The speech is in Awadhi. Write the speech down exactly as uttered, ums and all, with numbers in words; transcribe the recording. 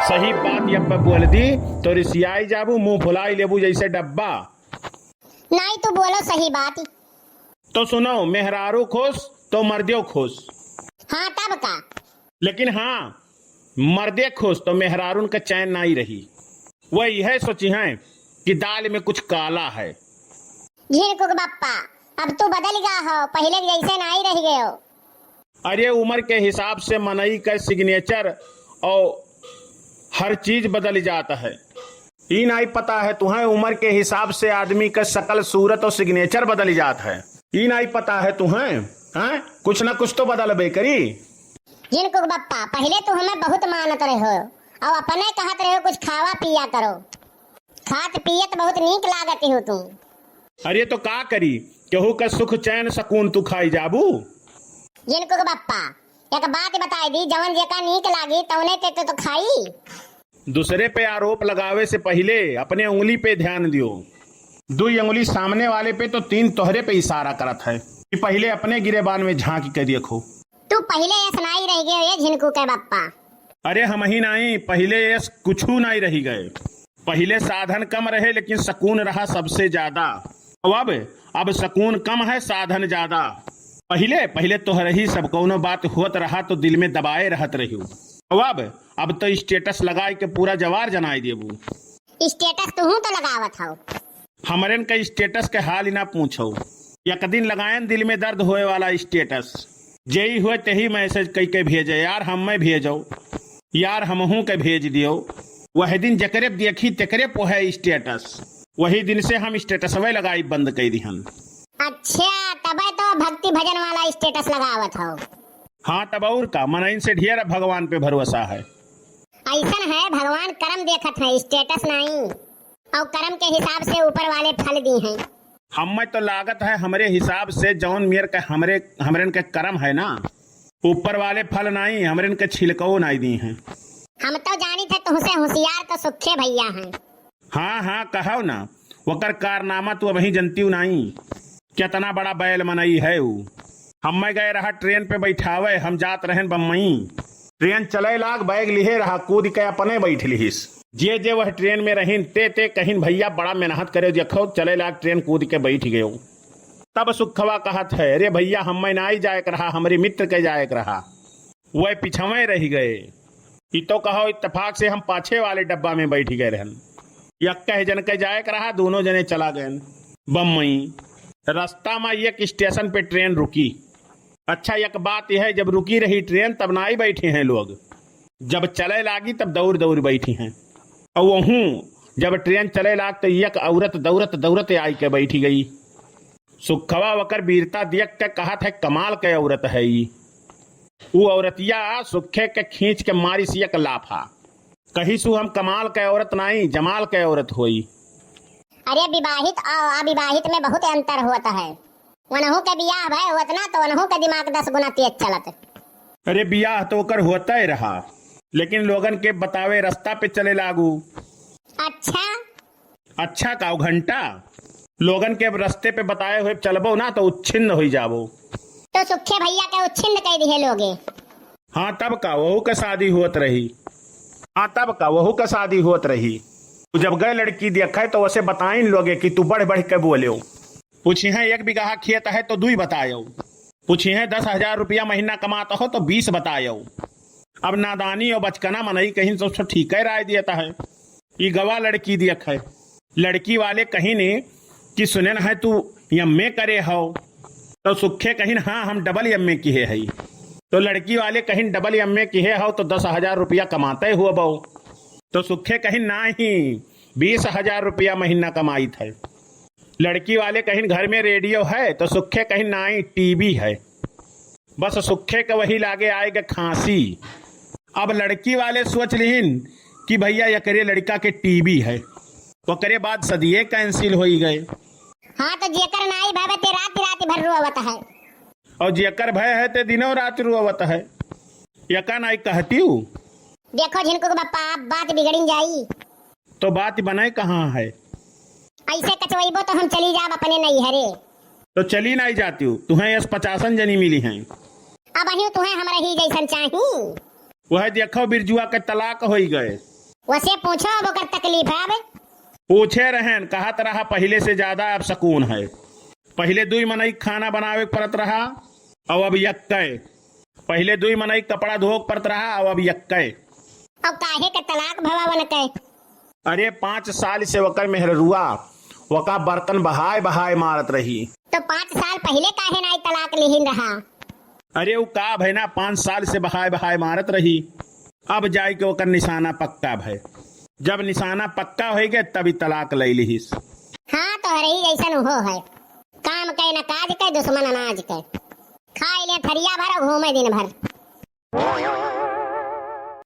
सही बात यब्बे बोल दी तो रिसियाई जाबू, मुंह फुलाई लेबू जैसे डब्बा। नाई, तू बोलो सही बात। तो सुनो, मेहरारू खुश तो मर्द्यो खुश। हाँ, तब का? लेकिन हाँ, मर्दे खुश तो मेहरारून का चैन नाई रही। वह यह सोची हैं कि दाल में कुछ काला है। झिनकुक बप्पा, अब तू बदल गया हो, पहिले के जैसे नाई रह गयो। अरे, उम्र के हिसाब से मनई का signature और हर चीज बदल जात है। ई नाई पता है तुहें, उम्र के हिसाब से आदमी का शकल सूरत और signature बदल जात है। ई नाई पता है तुहें, हैं? कुछ ना कुछ तो बदलबे करी। झिनकुक बप्पा, पहिले तू हमें बहुत मानत रहो और अपने कहत रहो कुछ खावा पिया करो। खात पियत बहुत नीक लागत हो तू। अरे तो का करी, केहू का सुख चैन सकून तू खाई जाबू? झिनकुक बप्पा, एक बात बताई दी, जवन जेका नीक लागी तवने ते तो, तो खाई। दूसरे पे आरोप लगावे से पहिले अपने उंगली पे ध्यान दियो। दुई उंगली सामने वाले पे तो तीन तोहरे पे इशारा करत है कि पहिले अपने गिरेबान में झांक के देखो। तू पहिले ऐस नाई रह गए ये झिनकू के बप्पा। अरे हम ही नाई, पहिले ऐस कुछू नाई रही गए। पहिले साधन कम रहे लेकिन सकून रहा सबसे ज्यादा। अब, अब सकून कम है, साधन ज्यादा। पहिले, पहिले तोहरे ही सब कौनो बात होत रहा तो दिल में दबाए रहत रही। अब, अब तो status लगाए के पूरा जवार जनाई देबू। Status तुहू तो लगावत हौ। हमरेन का status के हाल ही ना पूछो। एक दिन लगायन दिल में दर्द होए वाला status। जेई हुए तेही message कई के भेजे, "यार हमें भेजो, यार हमहू के भेज दियो।" वह दिन जकरे देखी तेकरे पोहे status। वही दिन से हम status वे लगाई बंद कर दिहन। अच्छा, तबे तो भक्ति भजन वाला status लगावत हो। हाँ, तब और का, मनइन से ढेर भगवान पे भरोसा है। ऐसन है, भगवान करम देखत है, status नहीं। और करम के हिसाब से ऊपर वाले फल दी हैं। हमें तो लागत है, हमरे हिसाब से जौन मेर के हमरे, हमरन के करम है ना, ऊपर वाले फल नाई, हमरन के छिलकवो नाई दी हैं। हम तो जानित है तुहसे होशियार तो सुखे भैया हैं। हाँ, हाँ, कहव ना, ओकर कारनामा तू अबहीं जनतिउ नाई। केतना बड़ा बैल मनई है ऊ। हम्मे गए रहा ट्रेन पे बैठावे, हम जात रहेन बम्बई। ट्रेन चले लाग, बैग लिहे रहा, कूद के अपने बैठ लिहिस। जे जे वह ट्रेन में रहिन, ते ते कहिन, "भैया बड़ा मेहनत करे, देखो चले लाग, ट्रेन कूद के बैठ गयो।" तब सुखवा कहत है, "अरे भैया, हम्मे नाई जाए के रहा, हमरे मित्र के जाए के रहा, वह पिछवे रह गए।" ई तो कहो, इत्तेफाक से हम पाछे वाले डब्बा में बैठ गए रहन। यक्के जन के जाए के रहा, दोनों जने चला गए बम्बई। रास्ता में एक स्टेशन पे ट्रेन रुकी। अच्छा, एक बात यह है, जब रुकी रही ट्रेन, तब ना ही बैठे हैं लोग, जब चले लागी, तब दौड़ दौड़ बैठी हैं। और वहूँ जब ट्रेन चले लाग, तो एक औरत दौड़त दौड़त आई के बैठी गई। सुखवा ओकर वीरता देख के कहत है, "कमाल के औरत है ई।" ऊ औरतिया सुखे के खींच के मारिस एक लाफा। कहिस ऊ, "हम कमाल के औरत नाई, जमाल के औरत होई।" अरे विवाहित और अविवाहित में बहुत अंतर होत है। वनहू के बियाह भय होत ना, तो वनहू के दिमाग दस गुना तेज चलत। अरे बियाह तो ओकर होता ही रहा, लेकिन लोगन के बतावे रास्ता पे चले लागू। अच्छा, अच्छा का घंटा? लोगन के रस्ते पे बताए हुए चलबो ना तो उच्छिन्न होई जाबो। तो सुखे भैया के उच्छिन्न कह दिए लोगे। हाँ तब का, वहू के शादी होत रही। हाँ तब का, वहू के शादी होत रही। तू जब गए लड़की देखे तो उसे बताइन लोगे कि तू बढ़ बढ़ के बोलेउ। पूछी है एक बीघा खेत है तो दुई बतायो। पूछी है दस हजार रुपया महीना कमात हो तो बीस बतायो। अब नादानी और बचकना मनई कहिन तो सब ठीक है राय देता है। ई गवा लड़की देखे। लड़की वाले कहिन कि सुनेन है तू M A करे हो, तो सुखे कहिन, "हाँ, हम double M A किहे हई।" तो लड़की वाले कहिन, "Double M A किहे हो तो दस हजार रुपया कमाते हुए बो।" तो सुखे कहिन, "नाही, बीस हजार रुपया महीना कमाइत है।" लड़की वाले कहिन, "घर में रेडियो है?" तो सुखे कहिन, "नाही, T V है।" बस सुखे के वही लागे आए के खांसी। अब लड़की वाले सोच लिहिन कि भैया एकरे लड़का के T V है, ओकरे बाद सदिये cancel होई गए। हाँ, तो जेकर नाई भवे ते रात रात भर रोवत है। और जेकर भय है ते दिनों रात रोवत है। एका नाई कहती हूँ। देखो झिनकू के बप्पा, आप बात बिगड़िन जाई। तो बात बनाए कहाँ है? ऐसे कचवैबो तो हम चली जाब अपने नैहरे। तो चली नाई जाती हूँ, तुहें यस पचासन जनी मिली हैं। अब अहियो तुहें हमरा ही जैसन चाही। वह देखो बिरजुआ के तलाक होई गए। वसे पूछो, अब ओकर तकलीफ है अब। पूछे रहेन, कहत रहा पहिले से ज्यादा अब सकून है। पहिले दुई मनई खाना बनावे के परत रहा, अउ अब यक्कै। पहिले दुई मनई कपड़ा धोवे के परत रहा, अउ अब यक्कै। अउ काहे के तलाक भवा वनकै? अरे, पाँच साल से वकर मेहररुआ वका बर्तन बहाय बहाय मारत रही। तो पाँच साल पहिले काहे नाई तलाक लिहिन रहा? अरे, उ का भय ना, पाँच साल से बहाय बहाय मारत रही। अब जाइके ओकर निशाना पक्का भय। जब निशाना पक्का होइ गए, तब ई तलाक लइ लिहिस। हाँ, तोहरे ही जैसन उहो है। काम के न काज के, दुश्मन अनाज के। खाइ ले थरिया भर, घूमे दिन भर।